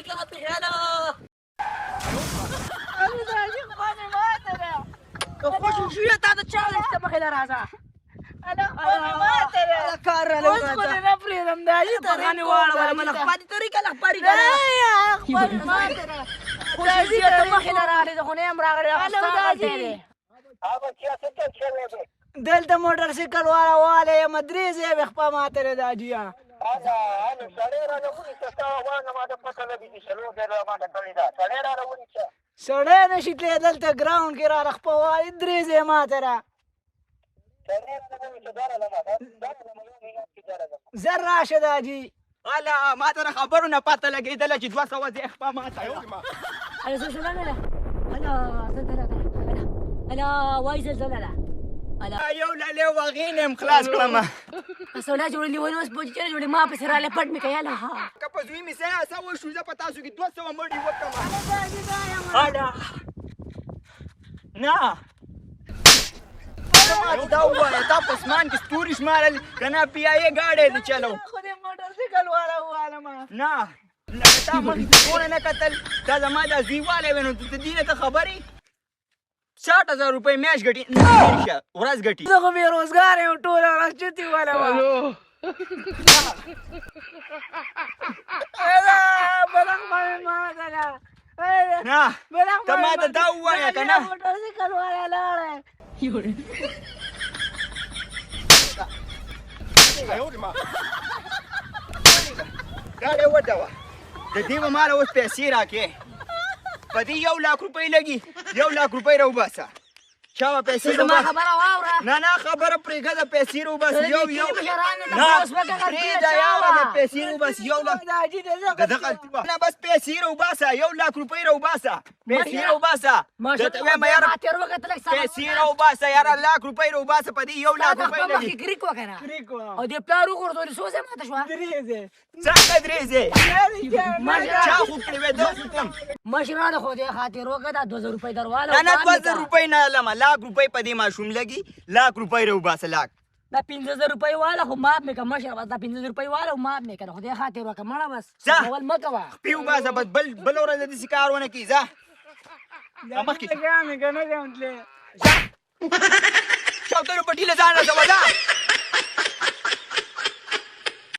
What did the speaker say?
طریقه په خیال. که خوش شو تا د چا ته مخې له راځه. کار را اوس خو دې نه پرېږدم، د حاجي طریقه مې واړوله. مله خپه دې طریقه له خپه کنه. خوش شو ته مخې له راغلې، زه خو نه یم راغلی. ستا غلطۍ دی. دلته موټر سایکل والا والی یم، درې ځایه مې خپه ماته دی د حاجیه. سړی نه شي تللی، دلته ګراونډ کې راله خپه والي، درې ځایه ماته ده. زر راشه د حاجي. الا ما ته خبرو نه پته لګېدله چې 200 ځای خپه ماته. انا زلزلة لا انا زلزلة انا انا وای زلزلة لا انا. یو لالی وغین یم خلاص کړم. سولا جوړلې ونه اوس بوجه جوړې ما پسې راله پټ مې کیاله. ها که په زوی مې سه سه وشو، زه په تاسو کې 200 مړي وکړم. الا نه، ما ته دا ووایه، تا په اسمان کې ستوري شمارل که نه؟ پي آی ای ګاډی دې چلو. خو دې موټر سایکل والا وواله ما. نه لکه تا مخکې څونه نه کتل، تا زما دا زوی والی وی، نو د دې نه ته خبر یې؟ 60,000 روپۍ میاشت ګټي، نه ورځ ګټي. زه خو بې روزګاره یم، ټوله ورځ چتي والا وه. نه ته ما ته دا ووایه که نه؟ موټر سایکل والا لاړی. ګاډی وډوه، د دې به ماله اوس پیسې راکې. په دې 1 لاک روپۍ لګي، 1 لاک روپۍ راوباسه. چا به پیسې؟ زما خبره واوره. نه نه، خبره پرېږده، د پیسې راوباسه. یو یو نه پرېږده یاره، د پیسې راوباسه. 1 لاک د ده غلطي وه. نه بس پیسې راوباسه، 1 لاک روپۍ راوباسه، پیسې راوباسه. درته وایم یاره، پیسې راوباسه یاره، لاک روپۍ راوباسه. په دې 1 لاک روپۍ لګي. کریک وکنه او د پلار وغورځولې، څو ځای ماته شوه؟ درې ځای. څنګه درې ځای؟ چا خو کړې وې؟ ده خو کړم. مشرانو خو دې خاطر وکړه، دا 2000 روپۍ درواله. نه نه، 2000 روپۍ نه لمه، لاک روپۍ په دې ماشوم لګي، لاک روپۍ راوباسه، لاک. دا 5000 روپۍ واله خو معاف مې که مشر، بس دا 5000 روپۍ واله خو معاف مې که، خدای خاطر وکړه مړه بس. ځه. اول مه کوه. خپې وباسه بس، بل بل ورځ داسې کار ونه کړي. ځه مخکې شه. مې که نه ځم تللی. ځه، چوتلو پټي له ځان رسوه، ځه.